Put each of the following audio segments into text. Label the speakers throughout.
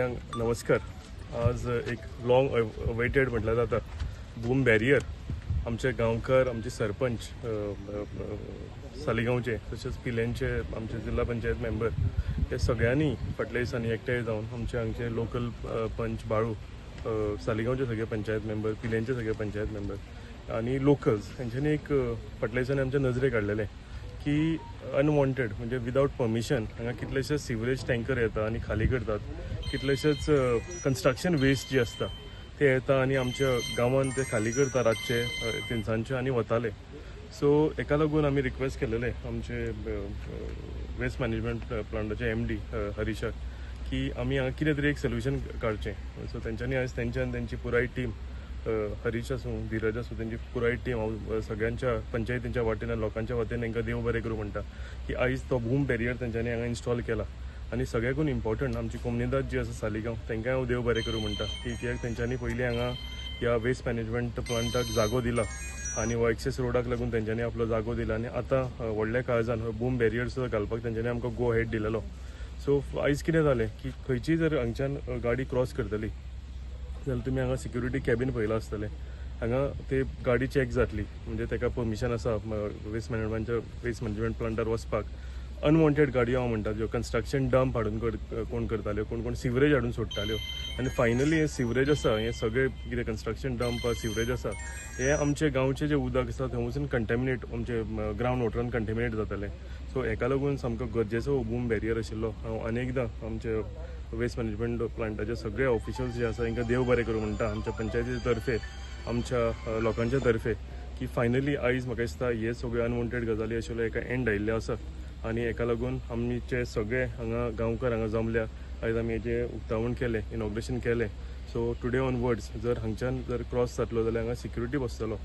Speaker 1: सगळ्यांक नमस्कार. आज एक लॉंग अवेटेड म्हटल्यार जाता बूम बॅरियर आमचे गांवकर, आमचे सरपंच सालिगांवचे, तशेंच पिलेंचे आमचे जिल्हा पंचायत मेंबर, हे सगळ्यांनी फाटल्या दिसांनी एकठांय जावन आमचे हांगचे लोकल पंच बाळू, सालिगांवचे सगळे पंचायत मेंबर, पिलेंचे सगळे पंचायत मेंबर आनी लोकल्स हेंच्यांनी एक फाटल्या दिसांनी आमच्या नजरेक हाडलेलें की अनवॉन्टेड म्हणजे विदावट परमिशन हांगा कितलेशेच सिवरेज टँकर येता आनी खाली करतात. कितलेशेच कन्स्ट्रक्शन वेस्ट जी आसता ते येता आनी आमच्या गांवांत ते खाली करता रातचे तिनसांजचे आनी वताले. सो हेका लागून आमी रिक्वेस्ट केलेले आमचे वेस्ट मॅनेजमेंट प्लांटाचे एमडी हरीशाक की आमी हांगा कितें तरी एक सोल्युशन काडचें. सो तेंच्यांनी आयज तेंच्यान तेंची पुराय टीम, हरीश आसूं, धीरज आसूं, तेंची पुराय टीम, हांव सगळ्यांच्या पंचायतींच्या वाटेन आनी लोकांच्या वतीन तांकां देव बरें करूं म्हणटा की आयज तो बूम बॅरियर तेंच्यांनी हांगा इन्स्टॉल केला. आनी सगळ्याकून इम्पॉर्टंट आमची कोमुनिदाद जी आसा सालिगांव, तांकां हांव देव बरें करूं म्हणटा की कित्याक तेंच्यांनी पयलीं हांगा ह्या वेस्ट मॅनेजमेंट प्लांटाक जागो दिला आनी हो एक्सेस रोडाक लागून तेंच्यांनी आपलो जागो दिला आनी आतां व्हडल्या काळजान हो बूम बॅरियर सुद्दां घालपाक तेंच्यांनी आमकां गो हेड दिलेलो. सो आयज कितें जालें की खंयचीय जर हांगच्यान गाडी क्रॉस करतली जाल्यार तुमी हांगा सिक्युरिटी कॅबीन पळयलां आसतलें, हांगा ते गाडी चॅक जातली, म्हणजे ताका परमिशन आसा वेस्ट मॅनेजमेंटच्या वेस्ट मॅनेजमेंट प्लांटार वचपाक. अनवॉन्टेड गाडयो हांव म्हणटा ज्यो कन्स्ट्रक्शन डंप हाडून कोण करताल्यो, कोण कोण सिवरेज हाडून सोडटाल्यो आनी फायनली हें सिवरेज आसा, हें सगळें कितें कन्स्ट्रक्शन डंप सिवरेज आसा हें आमचे गांवचें जें उदक आसा थंय वचून कंटेमिनेट आमचे ग्रावंड वॉटरान कंटेमिनेट जातालें. सो हेका लागून सामको गरजेचो बूम बॅरियर आशिल्लो. हांव अनेकदां आमचे वेस्ट मॅनेजमेंट प्लांटाचे सगळे ऑफिशल्स जे आसा तांकां देव बरें करूं म्हणटा आमच्या पंचायती तर्फे, आमच्या लोकांच्या तर्फे की फायनली आयज म्हाका दिसता हे सगळ्यो अनवॉन्टेड गजाली आशिल्ल्यो एका एंड आयिल्ले आसा आनी हेका लागून आमचे सगळे हांगा गांवकर हांगा जमल्या. आयज आमी हेजें उक्तावण केलें, इनॉग्रेशन केलें. सो टुडे ऑनवर्ड्स जर हांगच्यान जर क्रॉस जातलो जाल्यार हांगा सिक्युरिटी बसतलो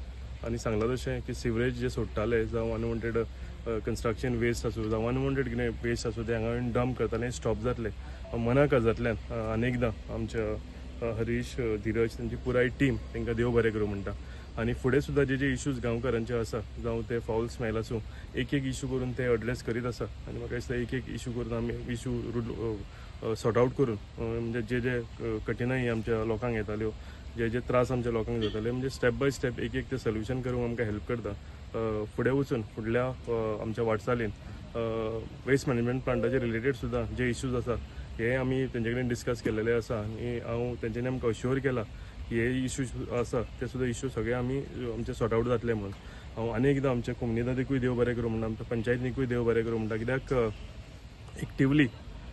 Speaker 1: आनी सांगलां तशें की सिवरेज जे सोडटाले जावं अनवॉन्टेड कन्स्ट्रक्शन वेस्ट आसूं जावं अनवॉन्टेड कितें वेस्ट आसूं ते हांगा डंप करताले, स्टॉप जातले. मना काळजांतल्यान अनेकदां आमच्या हरीश, धीरज तांची पुराय टीम तांकां देव बरें करूं म्हणटा आनी फुडें सुद्दां जे जे इश्यूज गांवकारांचे आसा जावं ते फावल स्मेल आसूं, एक एक इशू करून ते एड्रेस करीत आसा आनी म्हाका दिसता एक एक इशू करून आमी इशू सॉर्ट आवट करून म्हणजे जे जे कठिनाई आमच्या लोकांक येताल्यो, जे जे त्रास आमच्या लोकांक जाताले, म्हणजे स्टेप बाय स्टेप एक एक ते सोल्युशन करूंक आमकां हेल्प करता. फुडें वचून फुडल्या आमच्या वाटचालीन वेस्ट मॅनेजमेंट प्लांटाचे रिलेटेड सुद्दां जे इश्यूज आसा हे आमी तेंचे कडेन डिस्कस केलेले आसा आनी हांव तेंच्यांनी आमकां अश्योर केला की हे इश्यूज आसा ते सुद्दां इश्यू सगळे आमी आमचे सॉर्ट आवट जातले म्हणून. हांव अनेकदां आमच्या कोमुनिदादीकूय देव बरें करूं म्हणटा, आमच्या पंचायतीकूय देव बरें करूं म्हणटा, कित्याक एक्टिवली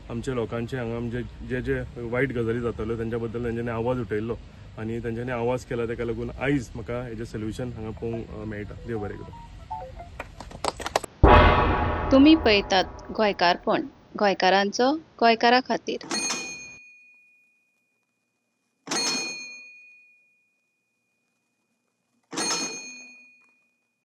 Speaker 1: आमच्या लोकांचे हांगा म्हणजे जे जे वायट गजाली जाताल्यो तेंच्या बद्दल तेंच्यांनी आवाज उठयल्लो आनी तेंच्यांनी आवाज केला, तेका लागून आयज म्हाका हेजें सोल्युशन हांगा पळोवंक मेळटा. देव बरें करूं.
Speaker 2: तुमी पळयतात गोंयकारपण, गोंयकारांचो गोंयकारा खातीर.